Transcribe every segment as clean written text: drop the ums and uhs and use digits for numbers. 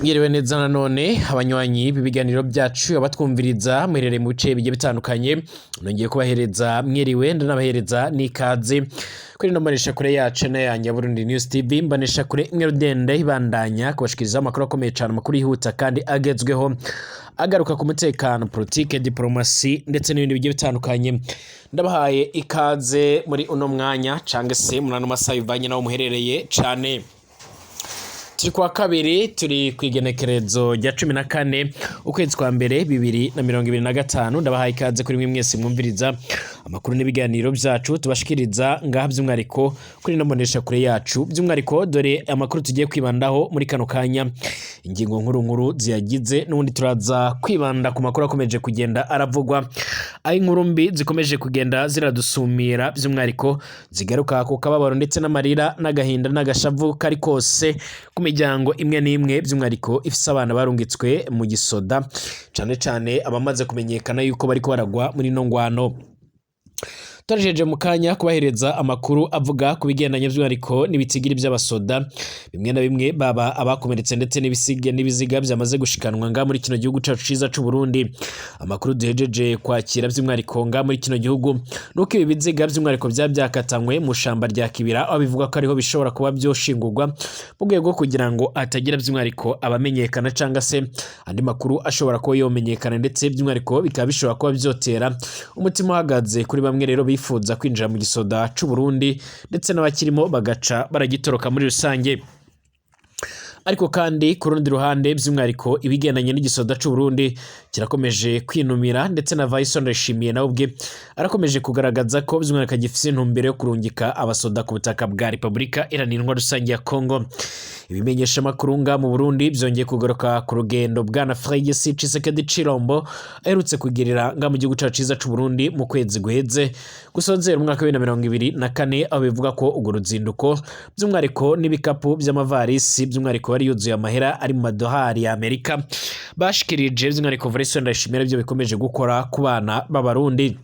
Mwiriwe neza nanone abanywanyi b'ibiganiro byacu, abatwumviriza muherereye mu bice bigiye bitandukanye. Nongeye kubahereza mwiriwe, ndanabahereza n'ikaze kuri ino mboneshakure yacu na yanjye ya Burundi News TV, mboneshakure imwe rudende ibandanya kubashikiriza amakuru akomeye cyane, amakuru yihuta kandi agezweho, agaruka ku mutekano, politike, diplomasi ndetse n'ibindi bigiye bitandukanye. Ndabahaye ikaze muri uno mwanya cange se muri ano masaha, bivanye n'aho muherereye cane. Turi kuwa kabiri, turi ku igenekerezo rya 14 ukwezi kwa mbere 2025. Ndabahaye ikaze kuri mwe mwese mwumviriza amakuru n'ibiganiro byacu tubashikiriza ngaha, by'umwihariko kuri ino mboneshakure yacu. By'umwihariko dore amakuru tugiye kwibandaho muri kano kanya, ingingo nkuru nkuru ziyagize. N'ubundi turaza kwibanda ku makuru akomeje kugenda aravugwa, aho inkuru mbi zikomeje kugenda ziradusumira, by'umwihariko zigaruka ku kababaro ndetse n'amarira n'agahinda n'agashavu kari kose ku miryango imwe n'imwe, by'umwihariko ifise abana barungitswe mu gisoda, cane cane abamaze kumenyekana yuko bariko baragwa muri ino ngwano. Turajeje mu kanya kubahereza amakuru avuga ku bigendanye by'umwihariko n'ibitigiri by'abasoda bimwe na bimwe, baba abakomeretse ndetse n'ibisiga n'ibiziga byamaze gushikanwa nga muri kino gihugu cacu ciza c'u Burundi. Amakuru duhejeje kwakira by'umwihariko nga muri kino gihugu nuko ibi biziga by'umwihariko byaba byakatanywe mu shamba rya Kibira, aho bivuga ko ariho bishobora kuba byoshingurwa mu rwego rwo kugira ngo hatagira by'umwihariko abamenyekana cyangwa se andi makuru ashobora kuba yomenyekana, ndetse by'umwihariko bikaba bishobora kuba byotera umutima uhagaze kuri bamwe rero bifuza kwinjira mu gisoda c'u Burundi, ndetse n'abakirimo bagaca baragitoroka muri rusange. Ariko kandi ku rundi ruhande, by'umwihariko ibigendanye n'igisoda c'u Burundi kirakomeje kwinumira, ndetse na Vice Ndayishimiye nawe ubwe arakomeje kugaragaza ko by'umwihariko agifise intumbero yo kurungika abasoda ku butaka bwa Repubulika Iharanira Intwaro Rusange ya Congo. Ibimenyesha makuru nga mu Burundi byongeye kugaruka ku rugendo bwana Félix Tshisekedi Tshilombo aherutse kugirira nga mu gihugu cacu ciza c'u Burundi mu kwezi guheze gusozera umwaka wa 2024, aho bivuga ko urwo ruzinduko by'umwihariko n'ibikapu by'amavarisi by'umwihariko yari yuzuye amahera ari mu madohari ya Amerika bashikirije by'umwihariko Vice Ndayishimiye byo bikomeje gukora ku bana b'Abarundi,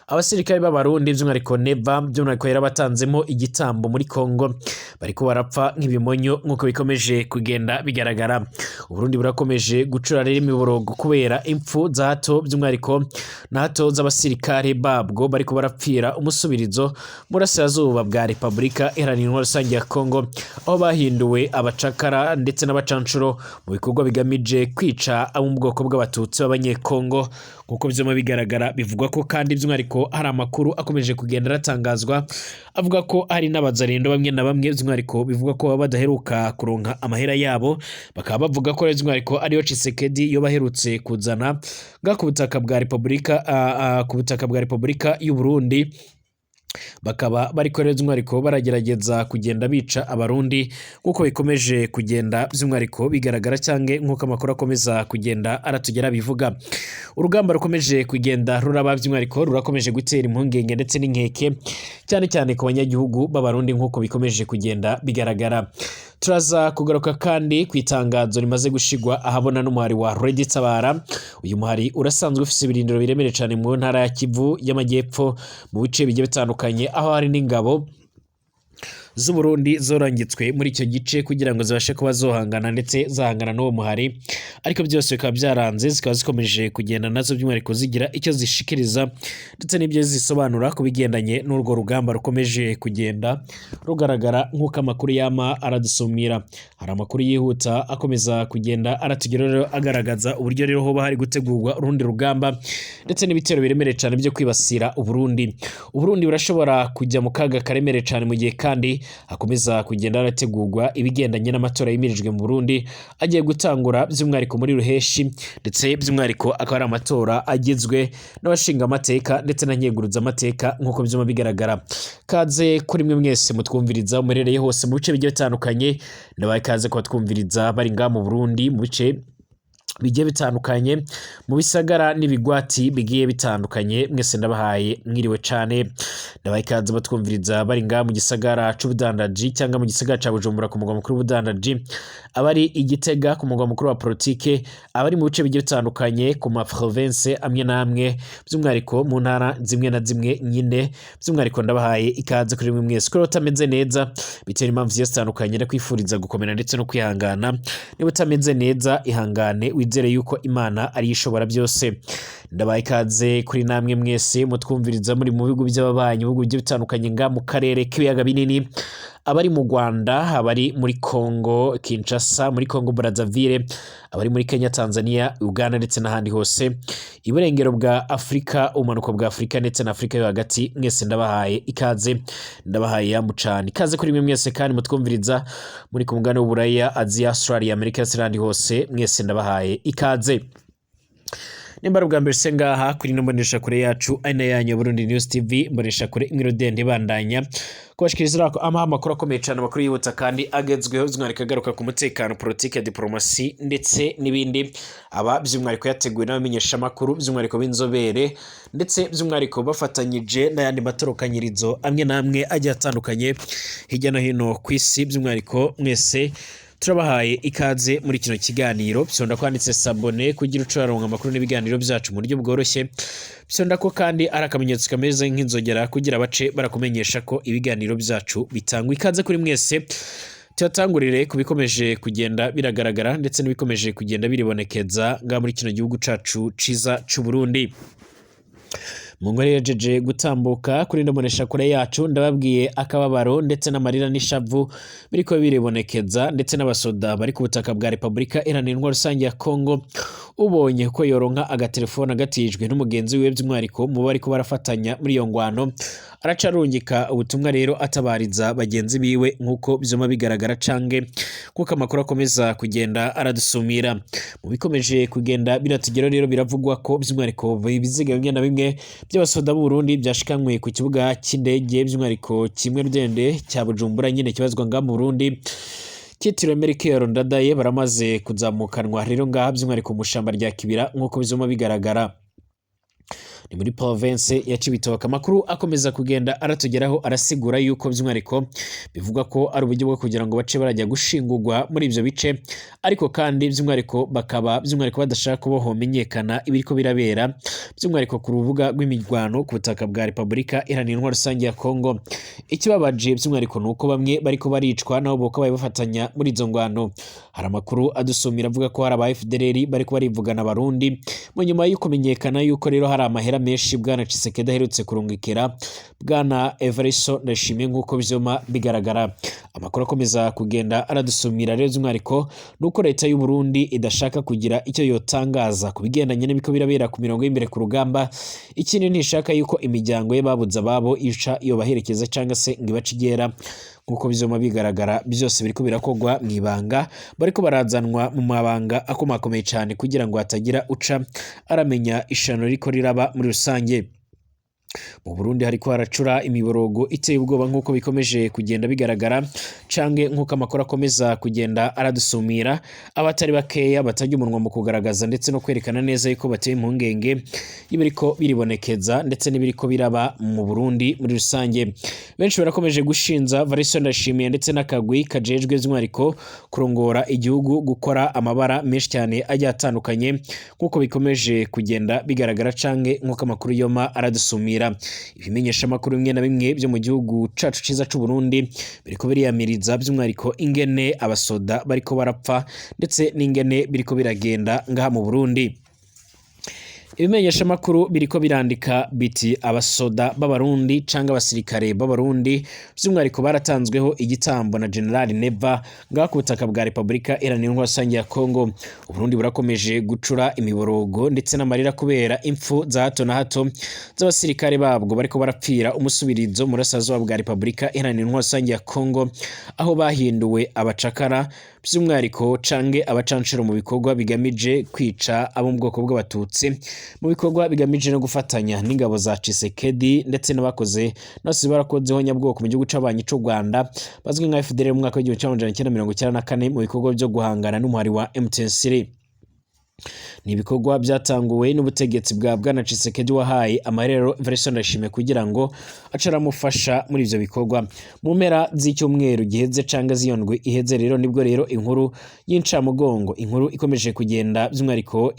abasirikare b'Abarundi. By'umwihariko Neva by'umwihariko yarabatanzemo igitambo muri Congo, bariko barapfa nk'ibimonyo nk'uko bikomeje kugenda bigaragara. Uburundi burakomeje gucura rero imiborogo kubera impfu za hato by'umwihariko na hato z'abasirikare babwo bariko barapfira umusubirizo mu burasirazuba bwa Repubulika Iharanira Intwaro Rusange ya Congo, aho bahinduwe abacakara ndetse n'abacanshuro mu bikorwa bigamije kwica abo mu bwoko bw'Abatutsi b'Abanyekongo nk'uko vyama bigaragara. Bivugwa ko kandi by'umwihariko hari amakuru akomeje kugenda aratangazwa avuga ko hari n'abazarendo bamwe na bamwe by'umwihariko bivuga ko baba badaheruka kuronka amahera yabo, bakaba bavuga ko by'umwihariko ariyo Tshisekedi yo baherutse kuzana nga ku butaka bwa Repubulika ku butaka bwa Repubulika y'u Burundi, bakaba bariko rero by'umwihariko baragerageza kugenda bica Abarundi nk'uko bikomeje kugenda by'umwihariko bigaragara, cyangwa nk'uko amakuru akomeza kugenda aratugera bivuga. Urugamba rukomeje kugenda ruraba by'umwihariko rurakomeje gutera impungenge ndetse n'inkeke, cyane cyane ku banyagihugu b'Abarundi nk'uko bikomeje kugenda bigaragara. Turaza kugaruka kandi ku itangazo rimaze gushigwa ahabona n'umuhari wa Red Tabara. Uyu muhari urasanzwe ufise ibirindiro biremereye cyane mu ntara ya Kivu y'Amajyepfo, mu bice bigiye bitandukanye, aho hari n'ingabo z'Uburundi zorangitswe muri icyo gice kugira ngo zibashe kuba zohangana ndetse zahangana n'uwo muhari, ariko byose bikaba byaranze, zikaba zikomeje kugenda nazo by'umwihariko zigira icyo zishikiriza ndetse n'ibyo zisobanura ku bigendanye n'urwo rugamba rukomeje kugenda rugaragara nk'uko amakuru yama aradusumira. Hari amakuru yihuta akomeza kugenda aratugeraho rero agaragaza uburyo rero hoba hari gutegurwa urundi rugamba ndetse n'ibitero biremereye cyane byo kwibasira Uburundi. Uburundi burashobora kujya mu kaga karemereye cyane mu gihe kandi hakomeza kugenda harategurwa ibigendanye n'amatora yimirijwe mu Burundi agiye gutangura by'umwihariko muri ruheshi, ndetse by'umwihariko akaba ari amatora agizwe n'abashinga amateka ndetse na nkenguruzamateka nk'uko byuma bigaragara. Kaze kuri mwe mwese mutwumviriza muherereye hose mu bice bigiye bitandukanye. Ndabaye ikaze kubatwumviriza bari ngaha mu Burundi mu bice Bigiye bitandukanye mu bisagara n'ibigwati bigiye bitandukanye, mwese ndabahaye mwiriwe cane. Ndabaha ikaze batwumviriza bari ngaha mu gisagara c'ubudandaji cyangwa mu gisagara ca Bujumbura ku mugwa mukuru w'ubudandaji, abari i Gitega ku mugwa mukuru wa politike, abari mu bice bigiye bitandukanye ku ma province amwe n'amwe, by'umwihariko mu ntara zimwe na zimwe nyine. By'umwihariko ndabahaye ikaze kuri mwe mwese. Kuri utameze neza bitewe n'impamvu zigiye zitandukanye, ndakwifuriza gukomera ndetse no kwihangana. Niba utameze neza, ihangane, wizere yuko Imana ariyo ishobora byose. Ndabaha ikaze kuri namwe mwese mutwumviriza muri mu bihugu by'ababanyi, ibihugu bigiye bitandukanye nga mu karere k'ibiyaga binini, abari mu Rwanda, abari muri Congo Kinshasa, muri Congo Brazzaville, abari muri Kenya, Tanzania, Uganda ndetse n'ahandi hose iburengero bwa Afurika, ubumanuko bwa Afurika ndetse na Afurika yo hagati, mwese ndabahaye ikaze, ndabahaye yambu cane. Ikaze kuri mwe mwese kandi mutwumviriza muri ku mugabane w'Uburaya, Aziya, Australia, Amerika ndetse n'ahandi hose, mwese ndabahaye ikaze. Nimba ari ubwa mbere se ngaha kuri ino mbonesha kure yacu ari nayo yanyu Burundi News TV, mbonesha kure imwe rudende ibandanya kubashikiriza amakuru akomeye cyane, amakuru yihuta kandi agezweho, by'umwihariko agaruka ku mutekano, politike, diplomasi ndetse n'ibindi, aba by'umwihariko yateguwe n'abamenyeshamakuru by'umwihariko b'inzobere ndetse by'umwihariko bafatanyije n'ayandi matorokanyirizo amwe n'amwe agiye atandukanye hirya no hino ku isi. By'umwihariko mwese turabahaye ikaze muri kino kiganiro. Byonda kwanditse s'abonner kugira uce uraronka amakuru n'ibiganiro byacu mu buryo bworoshye. Byonda ko kandi ari akamenyetso kameze nk'inzogera kugira bace barakumenyesha ko ibiganiro byacu bitangwa. Ikaze kuri mwese. Tuyatangurire ku bikomeje kugenda biragaragara ndetse n'ibikomeje kugenda biribonekeza ngaha muri kino gihugu cacu ciza c'u Burundi. Mu nkuru yajeje gutambuka kuri ino kure yacu, ndababwiye akababaro ndetse n'amarira n'ishavu biriko biribonekeza ndetse n'abasoda bari ku butaka bwa Repubulika Iharanira Intwaro Rusange ya Kongo. Ubonye ko yoronka agatelefone agatijwe n'umugenzi wiwe, by'umwihariko mu bariko barafatanya muri iyo ngwano, aracarungika ubutumwa rero atabariza bagenzi biwe, nk'uko vyuma bigaragara cange kuko amakuru akomeza kugenda aradusumira. Mu bikomeje kugenda biratugeraho rero, biravugwa ko by'umwihariko ibiziga bimwe na bimwe by'abasoda b'u Burundi byashikanywe ku kibuga cy'indege, by'umwihariko kimwe rudende cya Bujumbura nyine kibazwa ngaha mu Burundi, cyitiriwe Melchior Ndadaye. Baramaze kuzamukanwa rero ngaha by'umwihariko mu shamba rya Kibira, nk'uko bizuma bigaragara ni muri province ya Cibitoke. Amakuru akomeza kugenda aratugeraho arasigura yuko by'umwihariko bivugwa ko ari uburyo bwo kugira ngo bace barajya gushingurwa muri ibyo bice, ariko kandi by'umwihariko bakaba by'umwihariko badashaka ko homenyekana ibiriko birabera by'umwihariko ku rubuga rw'imirwano ku butaka bwa Repubulika Iharanira Intwaro Rusange ya Kongo. Ikibabaje by'umwihariko ni uko bamwe bariko baricwa nabo boka bafatanya muri izo ngwano. Hari amakuru adusumira avuga ko hari aba FDLR bariko barivugana Abarundi mu nyuma y'uko kumenyekana yuko rero hari amahera menshi bwana Tshisekedi aherutse kurungikira bwana Evaristo Ndayishimiye, nk'uko vyuma bigaragara. Amakuru akomeza kugenda aradusumira rero by'umwihariko nuko leta y'u Burundi idashaka kugira icyo yotangaza ku bigendanye n'ibiko birabera ku mirongo y'imbere ku rugamba. Ikindi, ntishaka yuko imiryango ye babuze ababo ica yobaherekeza cyangwa se ngo ibace igera, nk'uko bizoma bigaragara. Byose biriko birakogwa mu ibanga, bariko barazanwa mu mabanga akomakomeye cyane kugira ngo hatagira uca aramenya ishano riko riraba muri rusange. Mu Burundi hariko haracura imiborogo iteye ubwoba, nk'uko bikomeje kugenda bigaragara canke nk'uko amakuru akomeza kugenda aradusumira. Abatari bakeya batarya umunwa mu kugaragaza ndetse no kwerekana neza yuko bateye impungenge y'ibiriko biribonekeza ndetse n'ibiriko biraba mu Burundi muri rusange. Benshi barakomeje gushinza Varisto Ndashimiye ndetse n'akagwi kajejwe by'umwihariko kurongora igihugu gukora amabara menshi cyane agiye atandukanye, nk'uko bikomeje kugenda bigaragara canke nk'uko amakuru yoma aradusumira. Ibimenyesha amakuru bimwe na bimwe byo mu gihugu cacu ciza c'u Burundi biriko biriyamiriza by'umwihariko ingene abasoda bariko barapfa ndetse n'ingene biriko biragenda ngaha mu Burundi. Ibimenyesha makuru biriko birandika biti: "Abasoda b'Abarundi canke abasirikare b'Abarundi by'umwihariko baratanzweho igitambo na General Neva ngaha ku butaka bwa Repubulika Iharanira Intwaro Rusange ya Kongo." Uburundi burakomeje gucura imiborogo ndetse n'amarira kubera impfu za hato na hato z'abasirikare babwo bariko barapfira umusubirizo mu burasirazuba bwa Repubulika Iharanira Intwaro Rusange ya Kongo, aho bahinduwe abacakara by'umwihariko canke abacanshuro mu bikorwa bigamije kwica abo mu bwoko bw'Abatutsi, mu bikorwa bigamije no gufatanya n'ingabo za Tshisekedi ndetse n'abakoze nose barakozeho nyabwoko mu gihugu c'abanyi c'u Rwanda bazwi nka FDLR mu mwaka w'1994 mu bikorwa byo guhangana n'umuhari wa M23. Ni ibikorwa byatanguwe n'ubutegetsi bwa Bwana Tshisekedi wahaye amarero Evariste Ndayishimiye kugira ngo ace aramufasha muri ivyo bikorwa. Mu mpera z'icyumweru giheze canke z'iyo ndwi iheze rero, nibwo rero inkuru y'incamugongo, inkuru ikomeje kugenda by'umwihariko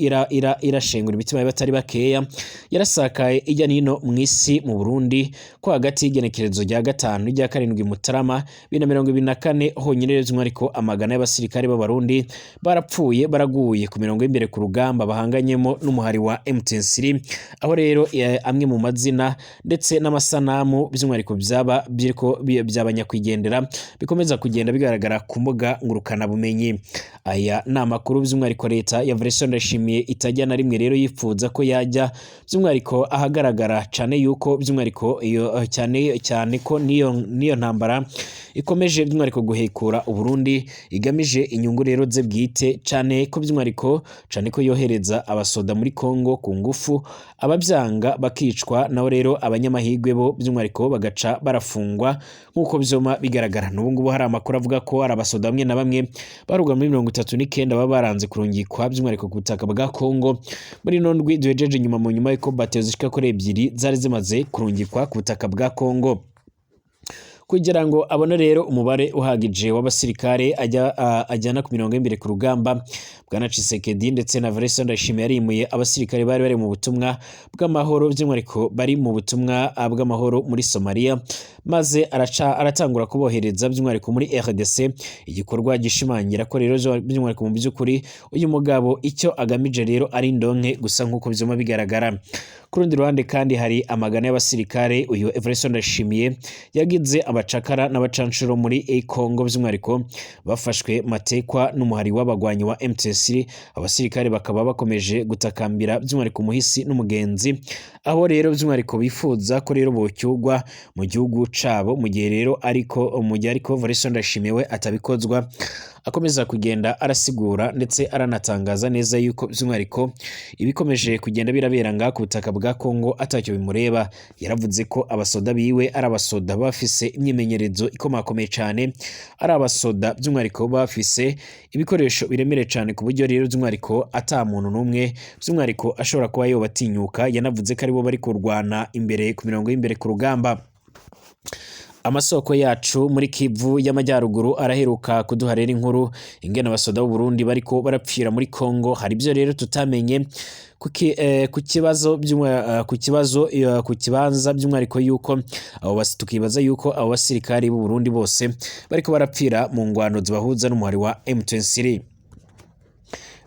irashengura imitima y'abatari bakeya, yarasakaye ijya nino mw'isi mu Burundi ko hagati y'igenekerezo rya 5 n'irya 7 Mutarama 2024 honyine rero by'umwihariko amagana y'abasirikare b'Abarundi barapfuye, baraguye ku mirongo y'imbere ku rugamba bahanganyemo n'umuhari wa M23, aho rero amwe mu mazina ndetse n'amasanamu by'umwihariko byaba biriko by'abanyakwigendera bikomeza kugenda bigaragara ku mbuga ngurukana bumenyi. Aya ni amakuru by'umwihariko leta ya Evariste Ndayishimiye itajya na rimwe rero yifuza ko yajya by'umwihariko ahagaragara, cane yuko by'umwihariko iyo cyane cyane ko niyo ntambara ikomeje by'umwihariko guhekura Uburundi igamije inyungu rero ze bwite, cane ko by'umwihariko cane ko yohereza abasoda muri Kongo ku ngufu, abavyanga bakicwa, nabo rero abanyamahirwe bo by'umwihariko bagaca barafungwa nk'uko vyoma bigaragara. N'ubu ngubu hari amakuru avuga ko hari abasoda bamwe na bamwe baruga muri 39 baba baranze kurungikwa by'umwihariko ku butaka bwa Kongo muri ino ndwi duhejeje inyuma, mu nyuma y'uko batezo zishika kuri 2 zari zimaze kurungikwa ku butaka bwa Kongo. Kugira ngo abone rero umubare uhagije w'abasirikare ajyana ku mirongo y'imbere ku rugamba, Bwana Tshisekedi ndetse na Evariste Ndayishimiye yarimuye abasirikare bari bari mu butumwa bw'amahoro, by'umwihariko bari mu butumwa bw'amahoro muri Somalia, maze aratangura kubohereza by'umwihariko muri RDC, igikorwa gishimangira ko rero by'umwihariko mu by'ukuri uyu mugabo icyo agamije rero ari indonke gusa nk'uko vyoma bigaragara. Ku rundi ruhande kandi hari amagana y'abasirikare uyu Evariste Ndayishimiye yagize abacakara n'abacanshuro muri Congo, by'umwihariko bafashwe matekwa n'umuhari w'abagwanyi wa M23. Abasirikare bakaba bakomeje gutakambira by'umwihariko umuhisi n'umugenzi, aho rero by'umwihariko bifuza ko rero bocyugwa mu gihugu cabo, mu gihe rero ariko mu gihe ariko Evariste Ndayishimiye we atabikozwa, akomeza kugenda arasigura ndetse aranatangaza neza yuko by'umwihariko ibikomeje kugenda birabera ngaha ku butaka bwa Kongo atacyo bimureba. Yaravuze ko abasoda biwe ari abasoda bafise imyimenyerezo ikomakomeye cane, ari abasoda by'umwihariko bafise ibikoresho biremereye cane, ku buryo rero by'umwihariko ata muntu n'umwe by'umwihariko ashobora kuba yobatinyuka. Yanavuze ko aribo bari kurwana imbere ku mirongo y'imbere ku rugamba. Amasoko yacu muri Kivu y'Amajyaruguru araheruka kuduha rero inkuru ingene abasoda b'u Burundi bariko barapfira muri Kongo. Hari ibyo rero tutamenye ku kibazo ku kibazo ku kibanza by'umwihariko yuko abo tukibaza yuko abo basirikari b'u Burundi bose bariko barapfira mu ngwano zibahuza n'umuhari wa M23.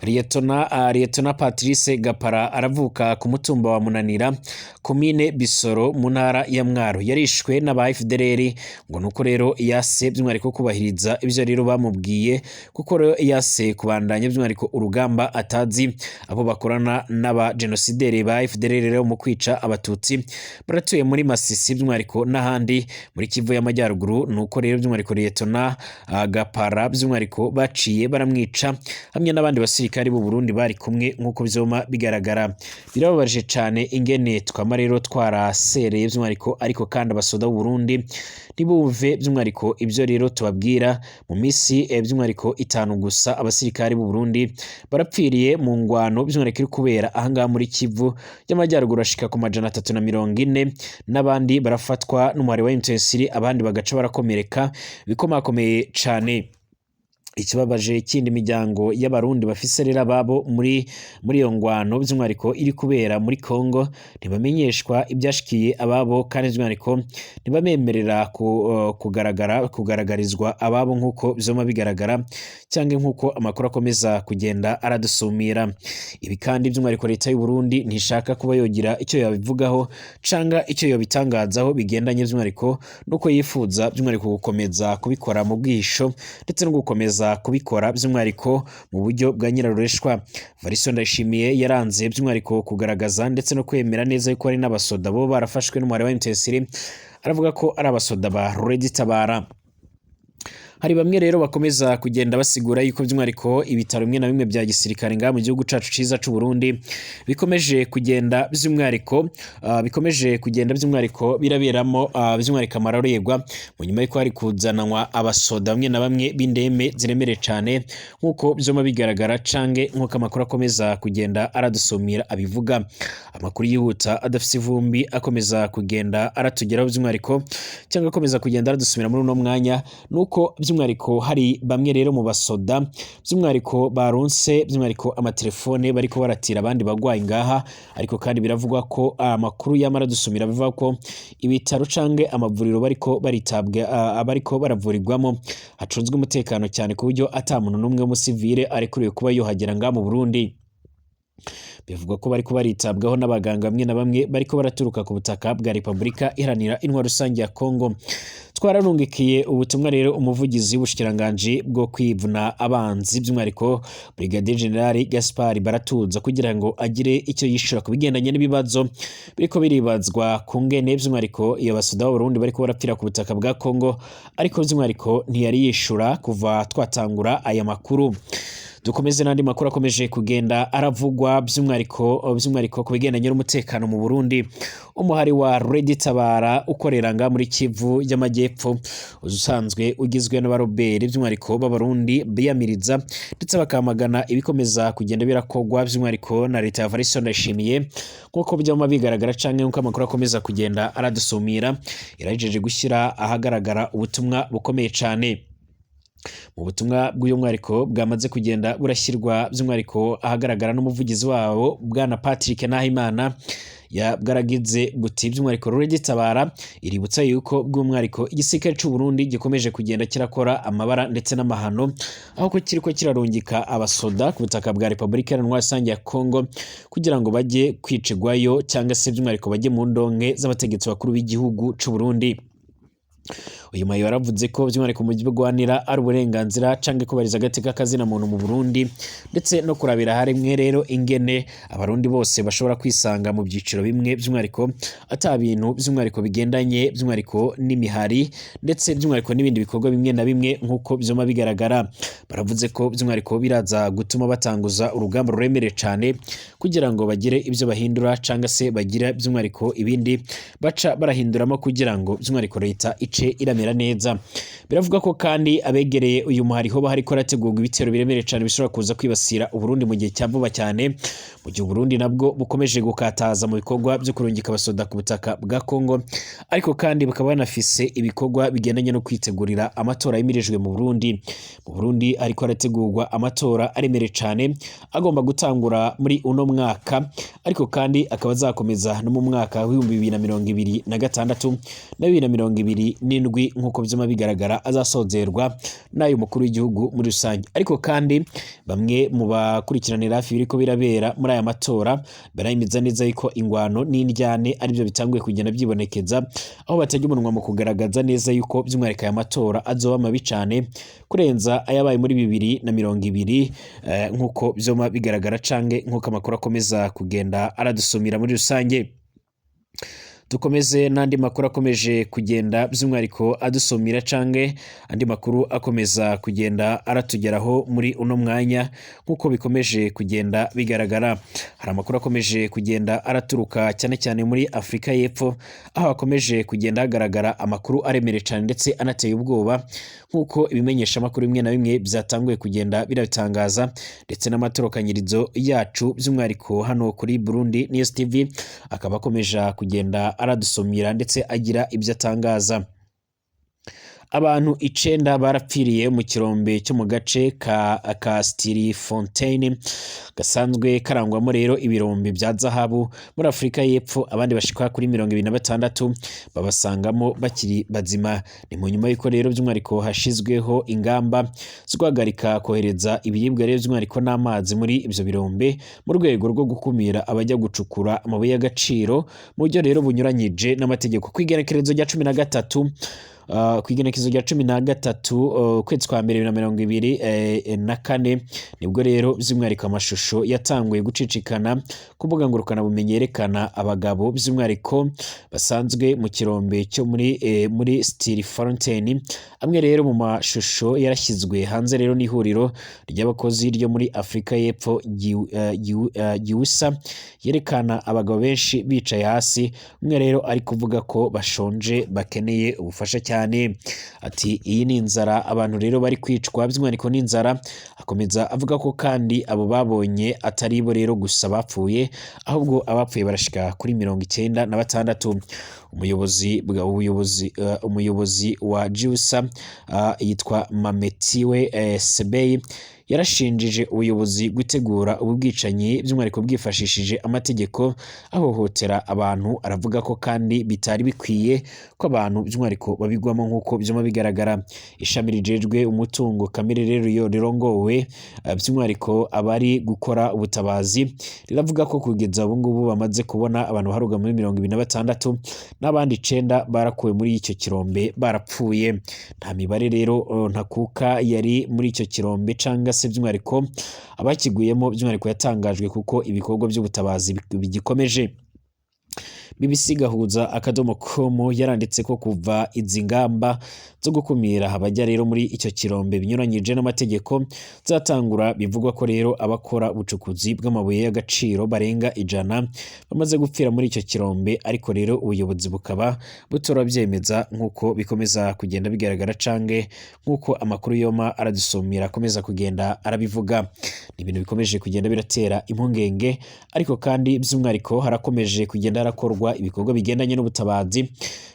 Liyetona Patrice Gapara aravuka ku mutumba wa Munanira, komine Bisoro, mu ntara ya Mwaro. Yarishwe n'aba FDLR ngo nuko rero yase by'umwihariko kubahiriza ibyo rero bamubwiye, kuko rero yase kubandanya by'umwihariko urugamba atazi abo bakorana n'aba genosideri ba FDLR rero mu kwica Abatutsi baratuye muri Masisi by'umwihariko n'ahandi muri Kivu y'Amajyaruguru. Nuko rero by'umwihariko Liyetona Gapara by'umwihariko baciye baramwica hamwe n'abandi basirikare b'u Burundi bari kumwe nk'uko vyoma bigaragara. Birababaje cane ingene twama rero twarasereye by'umwihariko, ariko kandi abasoda b'u Burundi ntibumve by'umwihariko ibyo rero tubabwira. Mu misi by'umwihariko 5 gusa abasirikare b'u Burundi barapfiriye mu ngwano by'umwihariko iri kubera ahangaha muri Kivu y'Amajyaruguru, ashika ku 340, n'abandi barafatwa n'umuhari wa M23, abandi bagaca barakomereka bikomakomeye cane. Ikibabaje kindi, imiryango y'Abarundi bafise rero ababo muri iyo ngwano by'umwihariko iri kubera muri Kongo ntibamenyeshwa ibyashikiye ababo, kandi by'umwihariko ntibabemerera kugaragarizwa ababo nk'uko bizoma bigaragara cyangwa nk'uko amakuru akomeza kugenda aradusumira. Ibi kandi by'umwihariko leta y'u Burundi ntishaka kuba yogira icyo yabivugaho canga icyo yobitangazaho bigendanye by'umwihariko nuko yifuza by'umwihariko gukomeza kubikora mu bwihisho ndetse no gukomeza kubikora by'umwihariko mu buryo bwa nyirarureshwa. Evariste Ndayishimiye yaranze by'umwihariko kugaragaza ndetse no kwemera neza yuko hari n'abasoda bo barafashwe n'umuhari wa M23, aravuga ko ari abasoda ba Red Tabara. Hari bamwe rero bakomeza kugenda basigura yuko by'umwihariko ibitaro bimwe na bimwe bya gisirikare ngaha mu gihugu cacu ciza c'u Burundi bikomeje kugenda by'umwihariko bikomeje kugenda by'umwihariko biraberamo by'umwihariko amarorerwa, mu nyuma yuko hari kuzananwa abasoda bamwe na bamwe b'indembe ziremereye cane, nk'uko vyoma bigaragara canke nk'uko amakuru akomeza kugenda aradusumira abivuga. Amakuru yihuta adafise ivumbi akomeza kugenda aratugeraho by'umwihariko cyangwa akomeza kugenda aradusumira muri uno mwanya, nuko by'umwihariko hari bamwe rero mu basoda by'umwihariko baronse by'umwihariko amatelefone bariko baratira abandi bagwayi ngaha. Ariko kandi biravugwa ko amakuru yamara dusumira bivuga ko ibitaro canke amavuriro bariko baritabwa, abariko baravurirwamo hacunzwe umutekano cyane, ku buryo ata muntu n'umwe w'umusivile arekuriwe kuba yohagera ngaha mu Burundi. Bivugwa ko bariko baritabwaho n'abaganga bamwe na bamwe bariko baraturuka ku butaka bwa Repubulika Iharanira Intwaro Rusange ya Kongo. Twararungikiye ubutumwa rero umuvugizi w'ubushikiranganji bwo kwivuna abanzi, by'umwihariko Brigadier General Gaspard Baratuza, kugira ngo agire icyo yishura ku bigendanye n'ibibazo biriko biribazwa ku ngene by'umwihariko iyo basoda b'Abarundi bariko barapfira ku butaka bwa Kongo, ariko by'umwihariko ntiyari yishura kuva twatangura aya makuru. Dukomeze n'andi makuru akomeje kugenda aravugwa by'umwihariko ku bigendanye n'umutekano mu Burundi. Umuhari wa Red Tabara ukorera nga muri Kivu y'Amajyepfo, usanzwe ugizwe n'abaroberi by'umwihariko b'Abarundi biyamiriza ndetse bakamagana ibikomeza kugenda birakogwa by'umwihariko na leta ya Evariste Ndayishimiye, nk'uko byama bigaragara canke nk'uko amakuru akomeza kugenda aradusumira, irahejeje gushyira ahagaragara ubutumwa bukomeye cane. Mu butumwa bw'uyu mwariko bwamaze kugenda burashyirwa by'umwihariko ahagaragara n'umuvugizi wabo bwana Patrick Nahimana, ya bwaragize buti: by'umwihariko Red Tabara iributsa yuko bw'umwihariko igisirikare c'u Burundi gikomeje kugenda kirakora amabara ndetse n'amahano, aho ko kiriko kirarungika abasoda ku butaka bwa Repubulika Iharanira Rusange ya Kongo kugira ngo bajye kwicigwayo cyangwa se by'umwihariko bajye mu ndonke z'abategetsi bakuru b'igihugu c'u Burundi. Uyu mayi yaravuze ko by'umwihariko mu byo ari uburenganzira canke kubariza agateka kazina muntu mu Burundi, ndetse no kurabira harimwe rero ingene Abarundi bose bashobora kwisanga mu byiciro bimwe, by'umwihariko ata bintu by'umwihariko bigendanye by'umwihariko n'imihari ndetse by'umwihariko n'ibindi bikorwa bimwe na bimwe nk'uko byoma bigaragara. Baravuze ko by'umwihariko biraza gutuma batanguza urugamba ruremereye cane kugira ngo bagire ibyo bahindura cyangwa se bagira by'umwihariko ibindi baca barahinduramo kugira ngo by'umwihariko leta ice iramera neza. Biravuga ko kandi abegereye uyu muhari hoba hariko harategurwa ibitero biremereye cane bishobora kuza kwibasira Uburundi mu gihe cya vuba cyane, mu gihe Uburundi nabwo bukomeje gukataza mu bikorwa byo kurungika abasoda ku butaka bwa Kongo, ariko kandi bakaba banafise ibikorwa bigendanye no kwitegurira amatora yimirijwe mu Burundi. Mu Burundi ariko harategurwa amatora aremereye cane agomba gutangura muri uno mwaka, ariko kandi akaba azakomeza no mu mwaka wa 2026 na 2027, nk'uko vyama bigaragara azasozerwa n'ayo mukuru w'igihugu muri rusange. Ariko kandi bamwe mu bakurikiranira hafi biriko birabera muri aya matora barayemeza neza yuko ingwano n'indyane aribyo bitanguye kugenda byibonekeza, aho batajya umunwa mu kugaragaza neza yuko by'umwihariko aya matora azoba mabi cane kurenza ayabaye muri 2020, nk'uko vyoma bigaragara canke nk'uko amakuru akomeza kugenda aradusumira muri rusange. Dukomeze n'andi makuru akomeje kugenda by'umwihariko adusumira canke andi makuru akomeza kugenda aratugeraho muri uno mwanya, nk'uko bikomeje kugenda bigaragara. Hari amakuru akomeje kugenda araturuka cyane cyane muri Afurika y'Epfo, aho hakomeje kugenda hagaragara amakuru aremereye cyane ndetse anateye ubwoba, nk'uko ibimenyesha amakuru bimwe na bimwe byatanguye kugenda birabitangaza, ndetse n'amatorokanyirizo yacu by'umwihariko hano kuri Burundi News TV akaba akomeje kugenda aradusomira ndetse agira ibyo atangaza. Abantu 9 barapfiriye mu kirombe cyo mu gace ka Stilfontein gasanzwe karangwamo rero ibirombe bya zahabu muri Afurika y'Epfo, abandi bashika kuri 26 babasangamo bakiri bazima. Ni mu nyuma y'uko rero by'umwihariko hashizweho ingamba zo guhagarika kohereza ibiribwa rero by'umwihariko n'amazi muri ibyo birombe, mu rwego rwo gukumira abajya gucukura amabuye y'agaciro mu buryo rero bunyuranyije n'amategeko. Ku igenekerezo rya 13 ku igenekezo rya 13 ukwezi kwa mbere 2024, nibwo rero by'umwihariko amashusho yatanguye gucicikana ku mbuga ngurukanabumenyi yerekana abagabo by'umwihariko basanzwe mu kirombe cyo muri Stilfontein. Amwe rero mu mashusho yarashyizwe hanze rero n'ihuriro ry'abakozi ryo muri Afurika y'Epfo GIWUSA, yerekana abagabo benshi bicaye hasi, umwe rero ari kuvuga ko bashonje, bakeneye ubufasha cyane. Ati: "Iyi ni inzara, abantu rero bari kwicwa by'umwihariko n'inzara." Akomeza avuga ko kandi abo babonye atari bo rero gusa bapfuye, ahubwo abapfuye barashika kuri 96. Umuyobozi bwa ubuyobozi umuyobozi wa GIWUSA yitwa Mametiwe Sebei yarashinjije ubuyobozi gutegura ubu bwicanyi, by'umwihariko bwifashishije amategeko ahohotera abantu. Aravuga ko kandi bitari bikwiye ko abantu by'umwihariko babigwamo nk'uko byuma bigaragara. Ishami rijejwe umutungo kamere rero yo rirongowe by'umwihariko abari gukora ubutabazi riravuga ko kugeza ubu ngubu bamaze kubona abantu baharuga muri 26, n'abandi 9 barakuwe muri icyo kirombe barapfuye. Nta mibare rero ntakuka yari muri icyo kirombe canga se by'umwihariko abakiguyemo by'umwihariko yatangajwe, kuko ibikorwa by'ubutabazi bigikomeje. BBC Gahuza.com yaranditse ko kuva izi ngamba zo gukumira abajya rero muri icyo kirombe binyuranyije n'amategeko zatangura, bivugwa ko rero abakora ubucukuzi bw'amabuye y'agaciro barenga 100 bamaze gupfira muri icyo kirombe, ariko rero ubuyobozi bukaba butarabyemeza nk'uko bikomeza kugenda bigaragara cange nk'uko amakuru yoma aradusumira akomeza kugenda arabivuga. Ni ibintu bikomeje kugenda biratera impungenge, ariko kandi by'umwihariko harakomeje kugenda harakorwa ibikorwa bigendanye n'ubutabazi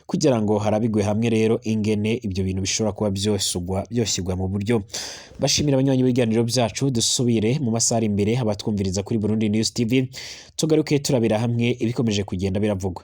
kugira ngo harabigwe hamwe rero ingene ibyo bintu bishobora kuba byoshyirwa mu buryo. Bashimira abanywanyi b'ibiganiro byacu, dusubire mu masaha ari imbere abatwumviriza kuri Burundi News TV, tugaruke turabira hamwe ibikomeje kugenda biravugwa.